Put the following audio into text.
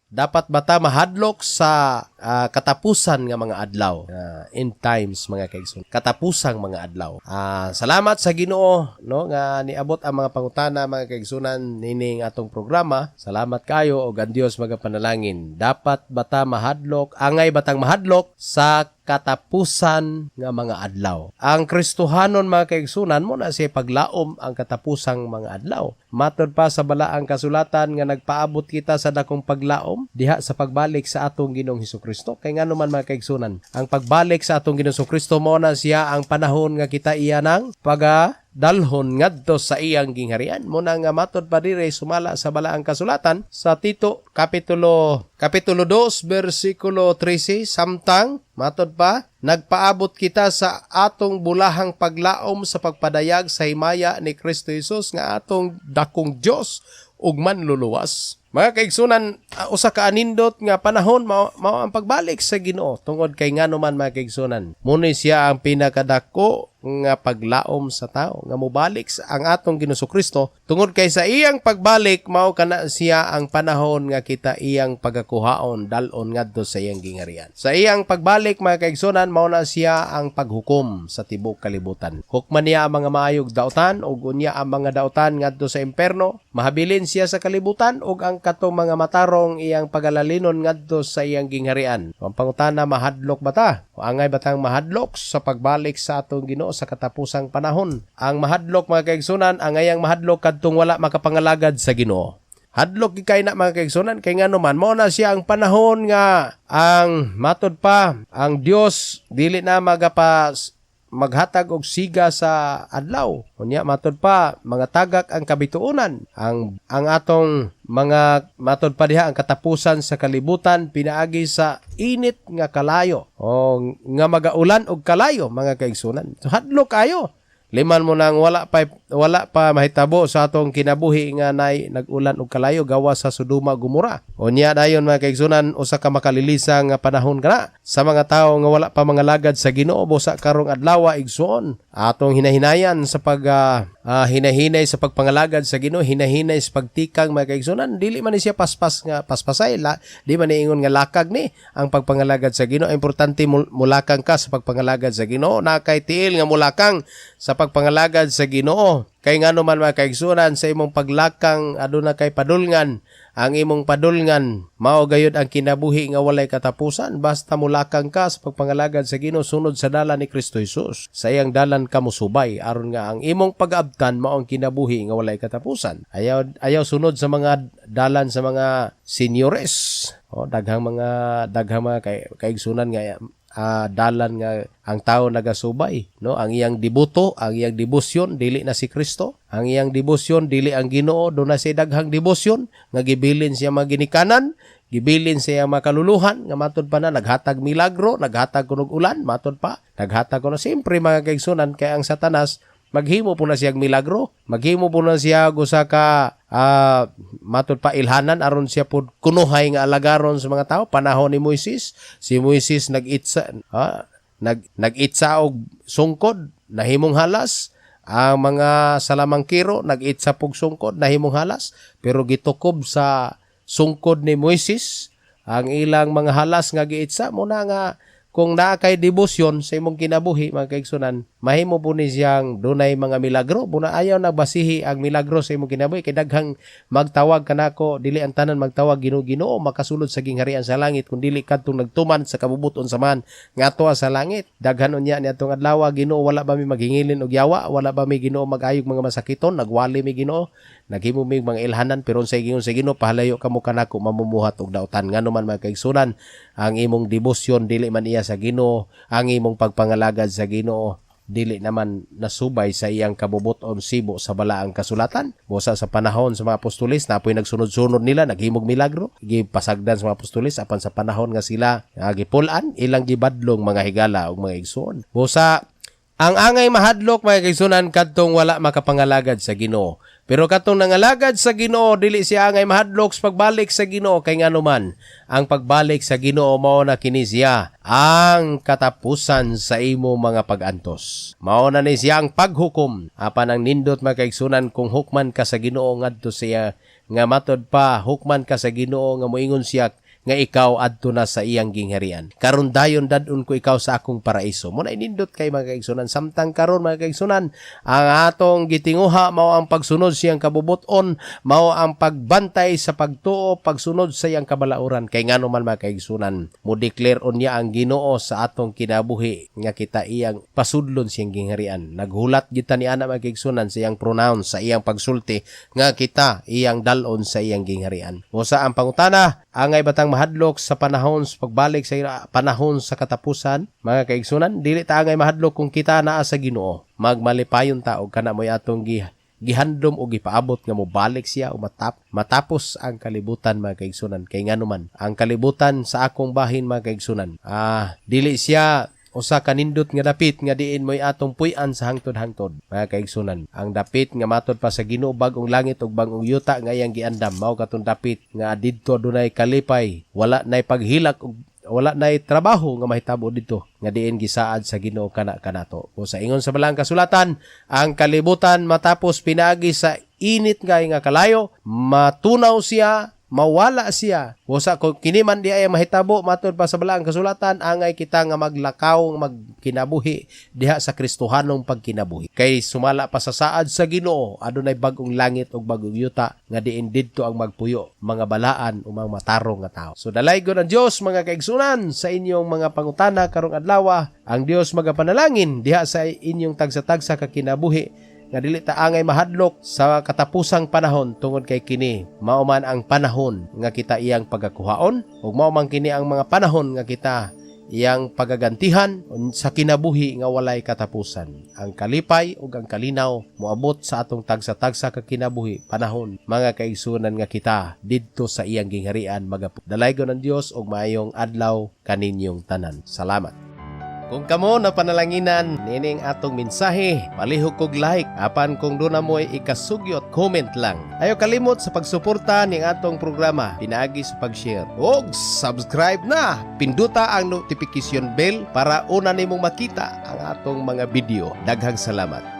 Dapat ba ta mahadlok sa katapusan nga mga adlaw? End times, mga kaigsoon. Katapusang mga adlaw. Salamat sa Ginoo, no, nga niabot ang mga pangutana, mga kaigsunan, nining atong programa. Salamat kayo og ang Dios magapanalangin. Dapat ba ta mahadlok? Angay batang mahadlok sa katapusan nga mga adlaw? Ang Kristohanon, mga kaigsunan, mao na siya paglaom ang katapusang mga adlaw. Matod pa sa balaang kasulatan nga nagpaabot kita sa dakong paglaom diha sa pagbalik sa atong Ginoong Hesukristo. Kay ngano man, mga kaigsunan, ang pagbalik sa atong Ginoong Hesukristo, mao na siya ang panahon nga kita iya nang paga dalhon ngadto sa iyang gingharian. Mao na nga matod pa dire sumala sa balaang kasulatan sa Tito kapitulo 2 bersikulo 13, samtang matod pa nagpaabot kita sa atong bulahang paglaom sa pagpadayag sa himaya ni Kristo Jesus nga atong dakong Dios ug manluluwas. Mga kaigsunan, usa ka anindot nga panahon mao ang pagbalik sa Ginoo tungod kay ngano man, mga kaigsunan, mao ni siya ang pinakadako nga paglaom sa tao nga mobalik sa ang atong Ginoo Kristo, tungod kay sa iyang pagbalik, mao kana siya ang panahon nga kita iyang pagakuhaon, dalon ngadto sa iyang gingharian. Sa iyang pagbalik, mga kaigsunan, mao na siya ang paghukom sa tibuok kalibutan. Hukman niya ang mga maayog dautan ug unya ang mga dautan ngadto sa imperno. Mahabilin siya sa kalibutan ug ang katong mga matarong iyang pagalalinon ngadto sa iyang gingharian. So, ang pangutana, mahadlok ba ta? O angay batang mahadlok sa pagbalik sa atong Ginoo sa katapusang panahon? Ang mahadlok, mga kaigsunan, ang angayang mahadlok kadtong wala makapangalagad sa Ginoo. Hadlok kay na, mga kaigsunan, kay ngano man, mao na siya ang panahon nga ang matod pa ang Dios dili na magapa maghatag og siga sa adlaw. Unya matod pa mga tagak ang kabituonan. Ang atong mga matod pa diha ang katapusan sa kalibutan pinaagi sa init nga kalayo o nga magaulan og kalayo, mga kaigsunan. So hadlok kayo. Liman mo nang wala pa mahitabo sa atong kinabuhi nga nay nag-ulan og kalayo gawa sa Sodoma, Gomora. Unya dayon, mga kaigsunan, usa ka makalilisa nga panahon kana sa mga tawo nga wala pa mangalagad sa Ginoo. Busa karong adlaw, igsoon, atong hinahinayan sa pag hinahinay sa pagpangalagad sa Ginoo, hinahinay sa pagtikang, mga kaigsunan. Dili man ni siya paspas nga paspasay la, di man ni ingon nga lakag ni ang pagpangalagad sa Ginoo. Importante mulakang ka sa pagpangalagad sa Ginoo, na kay tiil nga mulakang sa pagpangalagad sa Ginoo. Kay ngano man, mga kaigsunan, sa imong paglakang aduna kay padulngan. Ang imong padulngan mao gayud ang kinabuhi nga walay katapusan, basta mulakang ka sa pagpangalagad sa Ginoo sunod sa dalan ni Kristo Jesus. Sa iyang dalan ka mosubay aron nga ang imong pag-abtan mao ang kinabuhi nga walay katapusan. Ayaw ayaw sunod sa mga dalan sa mga senyores. O daghang mga kaigsunan nga dalan nga ang tao nagasubay, no? Ang iyang deboto, ang iyang debosyon dili na si Kristo, ang iyang debosyon dili ang Ginoo. Duna siya daghang debosyon nga gibilin siya mga ginikanan, gibilin siya mga kaluluhan nga matod pa na naghatag milagro, naghatag kunog ulan, matod pa naghatag kuno. Siyempre, mga kaigsunan, kay ang Satanas maghimo po na siyang milagro, maghimo po na siya usa ka matod pa ilhanan aron siya pod kunuhay nga alagaron sa mga tao. Panahon ni Moises, si Moises nag-itsa nag-itsa og sungkod, nahimong halas. Ang mga salamangkiro nag-itsa pog sungkod, nahimong halas, pero gitukob sa sungkod ni Moises ang ilang mga halas nga giitsa. Mao na nga kung naa kay debosyon sa imong kinabuhi, mga kaigsunan, mahimo po ni siyang dunay mga milagro. Mao na ayaw nagbasihi ang milagro sa imong kinabuhi kay daghang magtawag kanako, dili ang tanan magtawag "Ginoo, Ginoo" makasulod sa gingharian sa langit, kun dili kadtong nagtuman sa kabubuton sa Amahan nga atoa sa langit. Daghan unya ni atong adlaw, "Ginoo, wala ba mi maghingilin og yawa? Wala ba mi, Ginoo, mag-ayog mga masakiton? Nagwali mi, Ginoo, naghimo mi mga ilhanan." Pero sa ingon sa Ginoo, "Pahalayo kamo kanako, mamumuhat og dautan." Ngano man, mga kaigsunan, ang imong debosyon dili man iya sa Ginoo, ang imong pagpangalagad sa Ginoo dili naman nasubay sa iyang kabubuton sibo sa balaang kasulatan. Busa sa panahon sa mga apostoles, napoy nagsunod-sunod nila, naghimog milagro, gipasagdan sa mga apostoles, apan sa panahon nga sila gipulan, ilang gibadlong, mga higala ug mga igsoon. Busa ang angay mahadlok, mga kaigsunan, kadtong wala makapangalagad sa Ginoo. Pero katong nangalagad sa Ginoo, dili siya angay mahadlok sa pagbalik sa Ginoo, kay ngano man, ang pagbalik sa Ginoo mao na kini siya ang katapusan sa imo mga pag-antos. Mao na ni siya ang paghukom. Apan ang nindot, mga kaigsunan, kung hukman ka sa Ginoo ngadto siya Nga matod pa hukman ka sa Ginoo nga moingon siya nga ikaw adto na sa iyang gingharian. Karon dayon dad-on ko ikaw sa akong paraiso. Mao na nindot kay, mga kaigsunan. Samtang karon, mga kaigsunan, ang atong gitinguha mao ang pagsunod siyang kabubuton, mao ang pagbantay sa pagtuo, pagsunod sa iyang kabalauran. Kay ngano man, mga kaigsunan, mo declare unya ang Ginoo sa atong kinabuhi nga kita iyang pasudlon siyang gingharian. Naghulat kita ni ana, mga kaigsunan, sa iyang pronounce, sa iyang pagsulti nga kita iyang dalon sa iyang gingharian. Usa ang pangutana, angay batang mahadlok sa panahon sa pagbalik sa panahon sa katapusan, mga kaigsunan? Dili ta angay mahadlok kung kita naa sa Ginoo. Magmalipayon ta og kana mo'y atong gihandom o gipaabot nga mobalik siya o matapos ang kalibutan, mga kaigsunan. Kay ngano man, ang kalibutan sa akong bahin, mga kaigsunan, dili siya usa ka nindot nga dapit nga diin mo'y atong puy-an sa hangtod-hangtod, mga kaigsunan. Ang dapit nga matod pa sa Ginoo, bag-ong langit ug bag-ong yuta nga iyang giandam, mao katong dapit nga didto adunay kalipay, wala nay paghilak ug wala nay trabaho nga mahitabo didto, nga diin gisaad sa Ginoo kana kanato. O sa ingon sa Balaang Kasulatan, ang kalibutan matapos pinaagi sa init nga kalayo, matunaw siya, mawala siya. Usa kung kini man di ay mahitabo matod pa sa Balaang Kasulatan, angay kita nga maglakaw, magkinabuhi diha sa Kristohanong pagkinabuhi. Kay sumala pa sa saad sa Ginoo, adunay bag-ong langit ug bag-ong yuta nga diin didto ang magpuyo mga balaan o mga matarong nga tao. So dalaygon ang Dios, mga kaigsunan, sa inyong mga pangutana karong adlaw. Ang Dios magapanalangin diha sa inyong tagsa-tagsa ka kinabuhi nga dili ta angay mahadlok sa katapusang panahon tungod kay kini mao man ang panahon nga kita iyang pagakuhaon ug mao man kini ang mga panahon nga kita iyang pagagantihan sa kinabuhi nga walay katapusan. Ang kalipay ug ang kalinaw moabot sa atong tagsa-tagsa ka kinabuhi panahon, mga kaigsunan, nga kita didto sa iyang gingharian magapu. Dalaygon ang Dios ug maayong adlaw kaninyong tanan. Salamat. Kung kamo na panalanginan nining atong mensahe, palihog kog like apan kung duna mo'y ikasugyot, comment lang. Ayaw kalimot sa pagsuporta ning atong programa pinaagi sa pag-share. Og subscribe na. Pinduta ang notification bell para una nimong makita ang atong mga video. Daghang salamat.